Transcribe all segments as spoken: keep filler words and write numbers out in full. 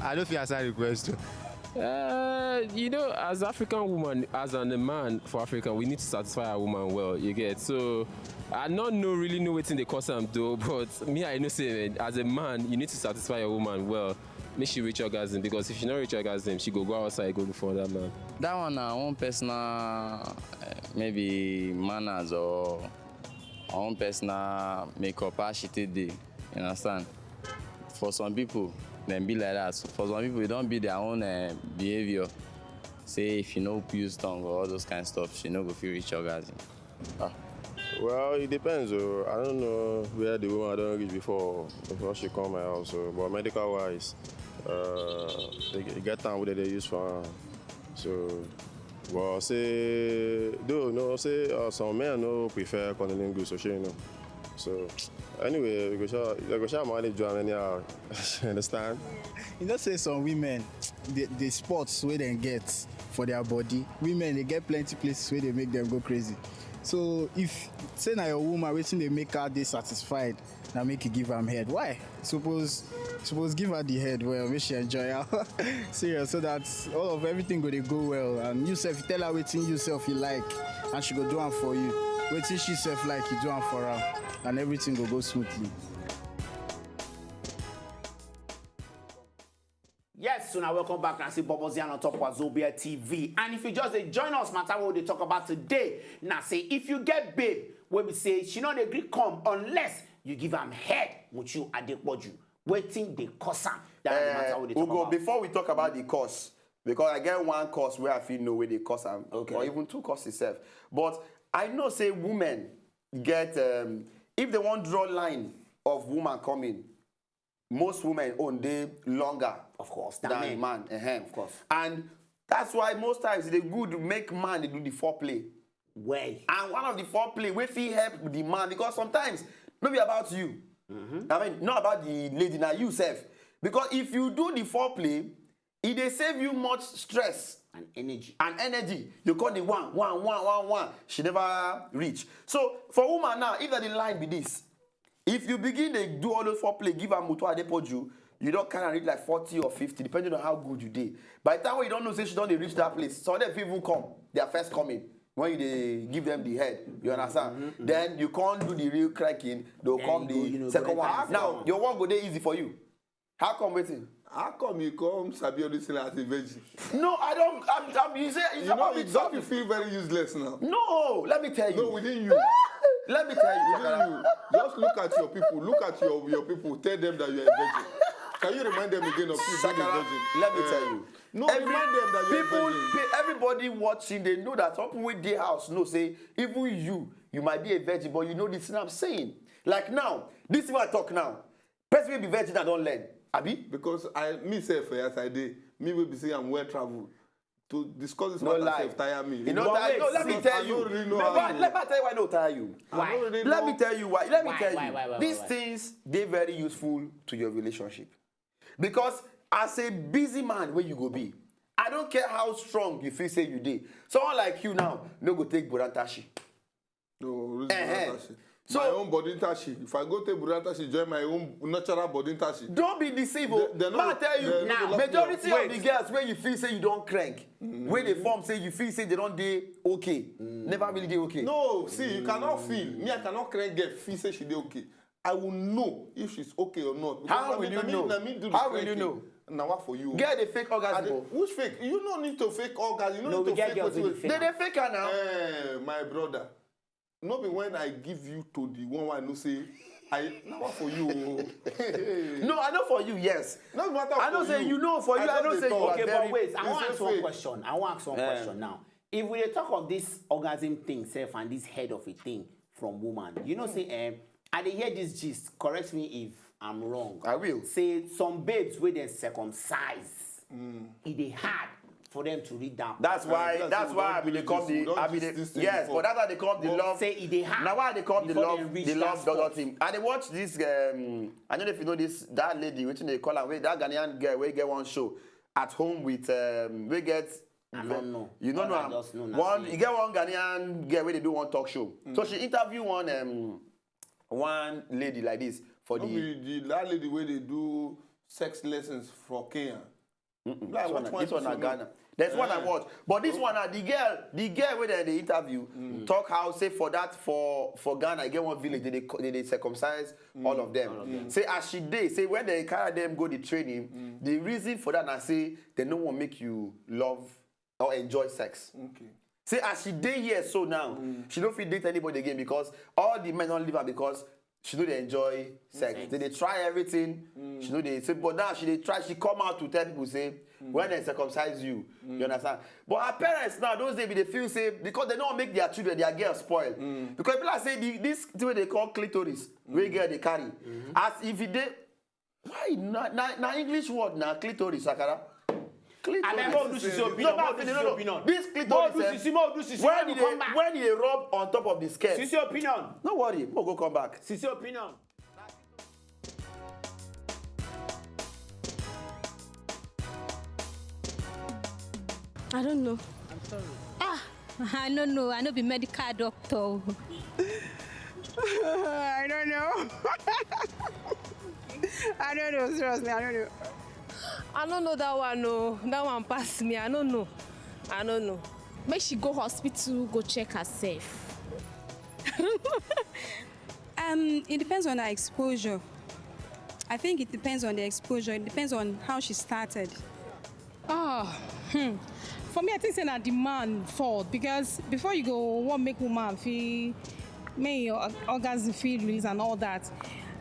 I don't feel answer the question. Uh, you know, as African woman, as an, a man for Africa, we need to satisfy our woman well. You get so. I not know really know wetin dey cause am though, but me I know say, man, as a man, you need to satisfy your woman well. Make she reach orgasm, because if she not reach orgasm, she go go outside go look for another man. That one na one personal, uh, maybe manners or one personal makeup, how she take dey, you understand? For some people, dem be like that. For some people, e don be their own uh, behavior. Say if you no use tongue or all those kind of stuff, she no go fit reach orgasm. Well, it depends. Oh. I don't know where the woman don reach before before she come my house. Oh. But medical wise, uh, they get time wey dem dey use for am. So, but say though no say uh, some men no prefer cunnilingus, so shey you know. So anyway, we go sha we go sha manage am anyhow. You understand? You know say some women, the the spots wey dem get for their body, women dey get plenty places wey dey make dem go crazy. So if say na your woman, wetin dey make her dey satisfied, na make you give am head. Why? Suppose suppose give her the head well, make she enjoy am. Serious, so that all of everything go dey go well, and you sef tell her wetin you sef you like, and she go do am for you. Wetin she sef like, you do am for am, and everything go go smoothly. Yes, so now welcome back. Now see Bobo Zian on top of Zobia T V. And if you just dey join us, matter what we dey talk about today. Now say if you get babe, wey be say she no dey gree come unless you give am head, Muchu Adepoju. Wetin dey cause am? That na the matter we dey talk Ugo, about. Before we talk about the cause, because I get one cause where I feel no way they cause am, Okay. Or even two causes itself. But I know say women get um, if they want draw line of woman coming, most women own day longer Of course, than than men. Man. Uh-huh. Of course. And that's why most times they good make man they do the foreplay. Well, And one of the foreplay we feel help the man because sometimes no be about you. I mean, not about the lady now you self. Because if you do the foreplay, it they save you much stress and energy. And energy. You call the one, one, one, one, one. She never reach. So for woman now, if that the line be this, if you begin to do all those foreplay, give her mutu adepoju, you don't kind of reach like forty or fifty, depending on how good you did. By the time when you don't know, say she don't dey reach that place. Some of them people come, their first coming. When you dey give them the head, you understand? Then you can't do the real cracking. They'll Then come you the go, you know, second go one. enter the Now second one. Your work go dey easy for you. How come waiting? How come you come sabi all this thing as a virgin? No, I don't. I'm, I'm, you say it's You know, about me it don't talking. Feel very useless now. No, let me tell you. No, within you. Let me tell you. Within you. Just look at your people. Look at your, your people. Tell them that you are a virgin. Can you remind them again of you being a Sakara, virgin? Let me Eh, tell you. No, Every- remind them that you people, are a virgin. pe- everybody watching, they know that some people with their house know say even you, you might be a virgin, but you know the thing I'm saying. Like now, this is what I talk now. Person will be virgin, I don't learn. Abi? Because I, me self, eh, as I dey, me will be saying I'm well traveled. To discuss this No matter lie. Self tire me. You know, But tire, no, wait, let me I tell don't you. Really know Let how me, you- let me tell you why I don't tire you. I don't really Let know. Me tell you why. Let me Why, tell why, you. why, why, These why? Things they very useful to your relationship. Because as a busy man where you go be, I don't care how strong you feel say you dey. Someone like you now, no go take Burantashi. No, really Eh, eh. Burantashi. So- My own body tashi. If I go take Burantashi, join my own natural body tashi. Don't be deceived. Oh. They- they no Man, go- tell you, they no go lock me majority up. of the girls where you feel say you don't crank, where they form say you feel say they don't dey okay. Never really dey okay. No, see, you cannot feel. Me, I cannot crank girl feel say she dey okay. I will know if she's okay or not. Because How na will me- you na me- know? Na me do the How will you cranking. Know? Na what for you? Get the fake I orgasm. dey- Oh. Which fake? You no need to fake orgasm. You no, No, need we to get fake girls wetin wey we- dey fake. They dey fake her now. Eh, my brother. No be when I give you to the one I know say I na what for you. Oh. No, I know for you, yes. No matter I know for say you. You know for you. I Just know dey say you talk. are Okay, very but wait, I It's want to a ask one fake. Question. I want to ask one Yeah. Question now. If we dey talk of this orgasm thing, self and this head of a thing from woman, you know, say, um, I dey hear this gist. Correct me if I'm wrong. I will. Say some babes wey dem circumcise, e dey hard for them to read that. That's why. That's That's why why I we be don't dey call do this. We the. don't I be do the. this thing Yes, before. But that's why they call the love. Say e dey hard. Now why they call the Before love? Dem reach The that love daughter spot. Team. I dey watch this. Um, I don't know if you know this. That lady, which they call her, wey that Ghanaian girl, we get one show at home with. Um, we get. I don't know. You don't All know. I Am. Just know na One, say you get one Ghanaian girl where they do one talk show. So she interview one. Um, one lady like this for No the. Be the that lady where they do sex lessons for Kenya. Like, this one na Ghana. There's one I watch, but this one na the girl, the girl wey dem dey interview talk how say for that, for for Ghana, e get one village, they dey co- they dey circumcise all of them. Say as she dey, say when they carry them go the training, the reason for that na say they no wan make you love or enjoy sex. Okay. Say as she dey here so now, she no fit date anybody again because all the men don leave her because she no dey enjoy sex. They dey try everything. She no dey say, but now she dey try. She come out to tell people say when they circumcise you, you understand. But her parents now, those days, be dey feel say because they no wan make their children, their girls spoil. Because people are say the, this thing wey they call clitoris, wey girl dey carry, as if e dey, why na na na English word na clitoris, Shakara. Clitoris. Abeg, mo do sisi opinion, No, mo no, do no, sisi no. Opinion. This Mo clitoris, do eh, sisi, mo do sisi, when mo e do come dey back. When e dey rub on top of the skirt. Sisi opinion. No worry, we'll go come back. Sisi opinion. I don't know. Ah, I no know. I no be medical doctor. O. I don't know. I don't know. Seriously, I don't know. I no know that one. No, that one pass me. I no know. I no know. Make she go hospital, go check herself. Um, it depends on her exposure. I think it depends on the exposure. It depends on how she started. Ah, hmm. For me, I think say na the man fault, because before you go wan make woman feel, make your orgasm feel release and all that,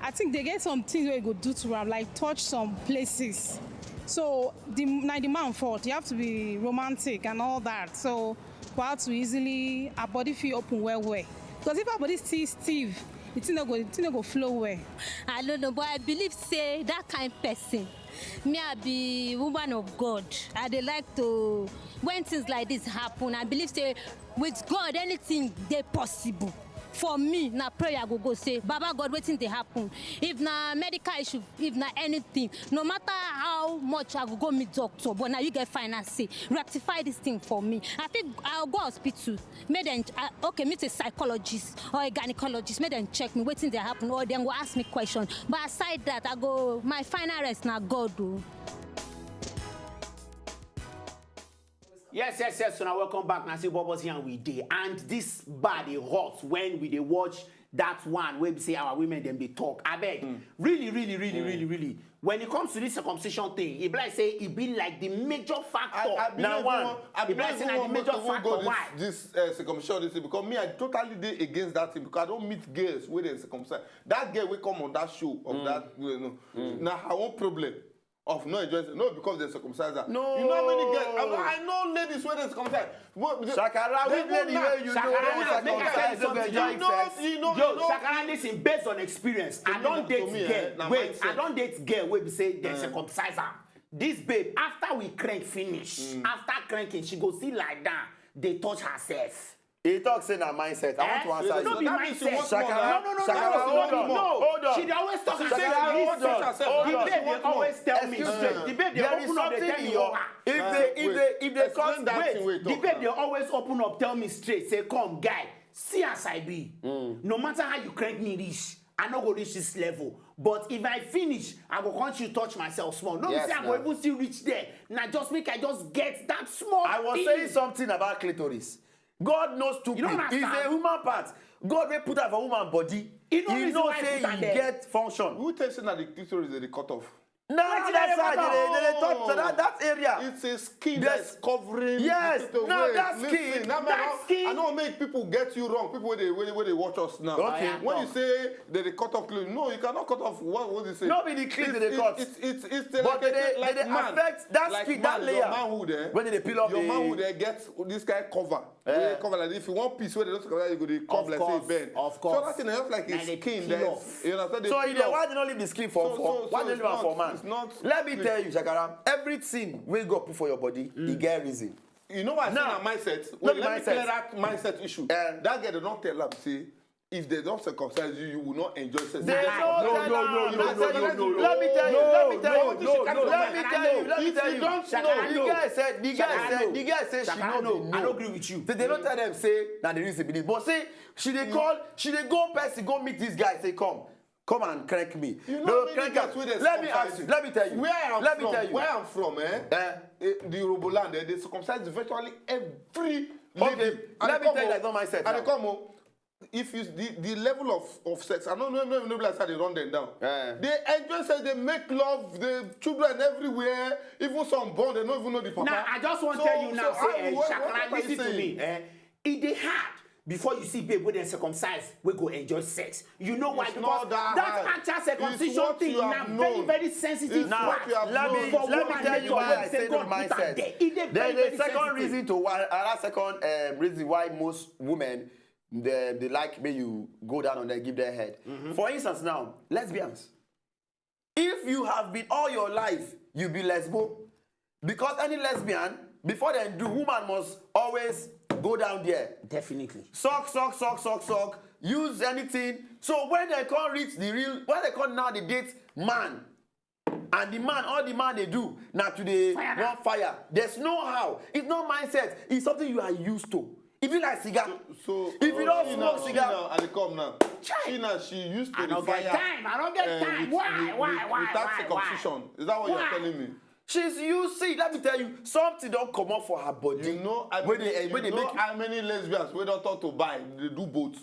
I think they get some things wey you go do to am, like touch some places. So the na the man fault. You have to be romantic and all that. So for her to easily, her body feel open well well. Because if her body still stiff, the thing no go the thing no go flow well. I don't know, but I believe say that kind person. Me, I be woman of God. I dey like to, when things like this happen, I believe say with God anything dey possible. For me, na prayer I go go say, Baba God, wetin dey happen? If na medical issue, if na anything, no matter how much I go go meet doctor, but na you get final say. Rectify this thing for me. I fit I go hospital, make dem uh, okay, meet a psychologist or a gynecologist, make dem check me wetin dey happen, or dem go ask me question. But aside that, I go my final rest na God o. Yes, yes, yes. So now welcome back. Now see Bubbles here and we dey. And this body hot when we dey watch that one wey be say our women dem dey talk. Abeg, really, really, really, really, really. When it comes to this circumcision thing, e be like say e be like the major factor. I, I believe Now one. Even, I If I believe say even na the one major even factor, go this, why? This uh, circumcision, this thing, because me, I totally dey against that thing because I don't meet girls wey dem circumcise. That girl wey come on that show of that, you know, na her own problem of no enjoying. No, because dem circumcise her. No. You know how many girls? I, I know ladies wey dem circumcise. But the- Shakara, they which lady know wey you know Shakara, wey make I tell you circumcise no go something. enjoy You know, sex? you know, Yo, you know. Shakara, listen, based on experience, I To me, don na- to date me, girl. eh, na Wait, mindset. I don date girl wey be say dem circumcise am. This babe, after we crank finish, after cranking, she go see like that, dey touch herself. He talk say na mindset. I want to Eh? answer No you. be That means she mindset. wants more Shakara, now. No, no, no, Shakara, no, hold no, on, no. hold on. She dey always talk Shakara, herself. hold on. Listen, the babe dey Excuse always tell me. me straight. The babe dey There is open up, something dey tell in me your. more. If they, if they, if they Explain cut, that wait. Thing wey you The talk babe now. Dey always open up, tell me straight, say, "Come, guy, see as I be. No matter how you crank me reach, I no go reach this level. But if I finish, I go continue touch myself small. No be Yes, say I now. Go even still reach there. Na just make I just get that small I was thing." Saying something about clitoris. God knows stupid. You don't It's a understand. Human part. God wey put am for woman body. He know He reason know why he say put am he there. Get function. Who tell you say na the clitoris dey dey cut off? Na that side they dey they dey talk to that that area. It's a skin Yes. That's covering. Yes. It's the Now way. That Listen, skin. That That man, skin. I don't make people get you wrong. People wey dey wey, dey- wey dey watch us now. Okay. When you say they dey cut off clothes, no, you cannot cut off. What what you say? No be the clean It's- they dey cut. It's it's it's the But like, they dey- like they dey man. Affect that Like skin, man, that layer. Your manhood, eh? When they dey peel off Your the manhood, eh? Get this kind cover. Eh. Wey cover like this. If you want piece, where they don't cover, you go dey come Of like course, say bend. of So course. That thing is just like Na a dey skin. Peel Then off. You understand? They So peel if they off. Why they no leave the skin for So- for so- why so they it's leave am for not- man? It's not Let me clean. Tell you, Shakara, everything wey God put for your body, e get reason. You know why I say Now, na mindset? no Well, be let me mindset. Clear that mindset issue. Eh. That girl dey don tell am say if they don't circumcise you, you will not enjoy sex. They That no girl tell no, am. no, no, Let me no, tell no, you. no. Let me tell you. No, no, Let me no, tell you. no. Let me If tell you you. don't Shakara, know, the girl said. The girl Shakara, said. no. The girl said she Shakara, no no. be I no. don't agree with you. They, they don't tell them say na the reason be this. But say she dey call, she dey go person go meet this guy say come. come and crank me. You know No, many crank girls am. Wey dey Let me circumcise. Ask you. Let me tell you. Where I'm Let from, me tell you. Where I'm from, eh? Eh? Eh, the Yoruba land, eh, they circumcise virtually every Okay, lady. let me tell you, that's not my set And now. They come home. If you the, the level of, of sex, I don't know, no, no, no, like how they run them down. Eh. They enjoy sex, they make love, the children everywhere, even some born, they don't even know the papa. Now, I just want to So- tell you now, so how say, you- uh, what- Shakara, what are you listen to saying? Me. Eh? It dey hard before you see babe wey dem circumcise wey go enjoy sex. You know why? It's Because not that that hard. actual It's circumcision what thing you na have very known. Very sensitive It's part. What you have Let known. me, For let me woman, tell make you your why wife I say say God the put am mindset. There. E dey very, There's very a second sensitive. Reason to why, another second um, reason why most women they, they like me you go down on them, give them head. Mm-hmm. For instance, now lesbians. If you have been all your life, you be lesbo, because any lesbian before they do, woman must always go down there. Definitely. Suck, suck, suck, suck, suck. Use anything. So when they can't reach the real, when they can't now the date man, and the man, all the man they do now today Fire. One fire. There's no how. It's not mindset. It's something you are used to. If you like cigar, So if you don't she smoke now, she cigar, now, I dey come now. Chai. She now, she used to I the don't fire. Get time. I don't get uh, time. With, Why? with, Why? with, Why? Without Why? circumcision. Why? Is that what Why? You're telling me? She's you see, let me tell you, something don't come up for her body. You know, I When mean, they, you when they know make you how many lesbians wey don turn to bi, they do both.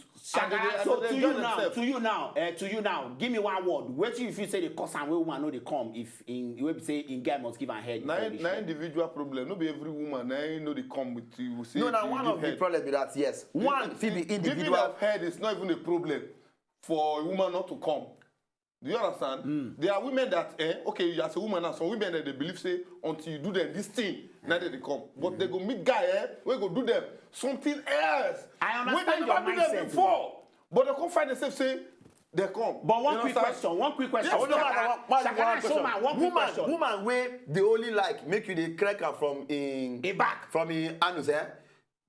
And they, Shakara, they, so they to enjoy you now, themselves. To you now, uh, to you now, give me one word. What if you say the cause and where woman know they come if in where say in guy must give her head? Na Before im- this na shit? Individual problem. No be every woman na im know they come with you. Say No, if now you one give of the head. Problem is that yes, one fit be Giving individual. Of head is not even a problem for a woman not to come. Do you understand? There are women that, eh, okay, as a woman now, some women that they believe say until you do them this thing, now they come. But they go meet guy, eh, we go do them something else. I understand When they your never do them mindset. Before, but they come find themselves say they come. But one You quick understand? Question, one quick question. Yes, no, Shakara, no, One, one, Shakara, one question. Shoma, one quick Woman, Question. Woman where they only like make you the crack her from in A back. From in anus, eh?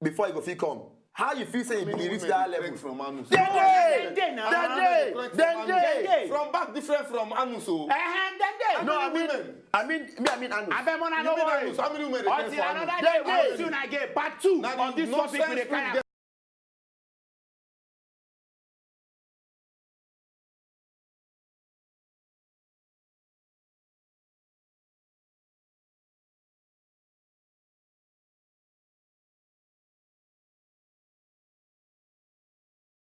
Before you go fit come. How you feel say you Many be reach women that dey level? Crack from anus. Dem dey, dem dey now. Dem dey, Crack from dem anus. dey. Dem dey. From back different from anus o. Eh, dem dey. No, I Many mean, women. I mean, me, I mean anus. Abeg, una You no mean worry. anus? How many women dey crack Until from anus? Another Dem day, dey. Until I get part two Na of the this topic, we nonsense dey carry wey am.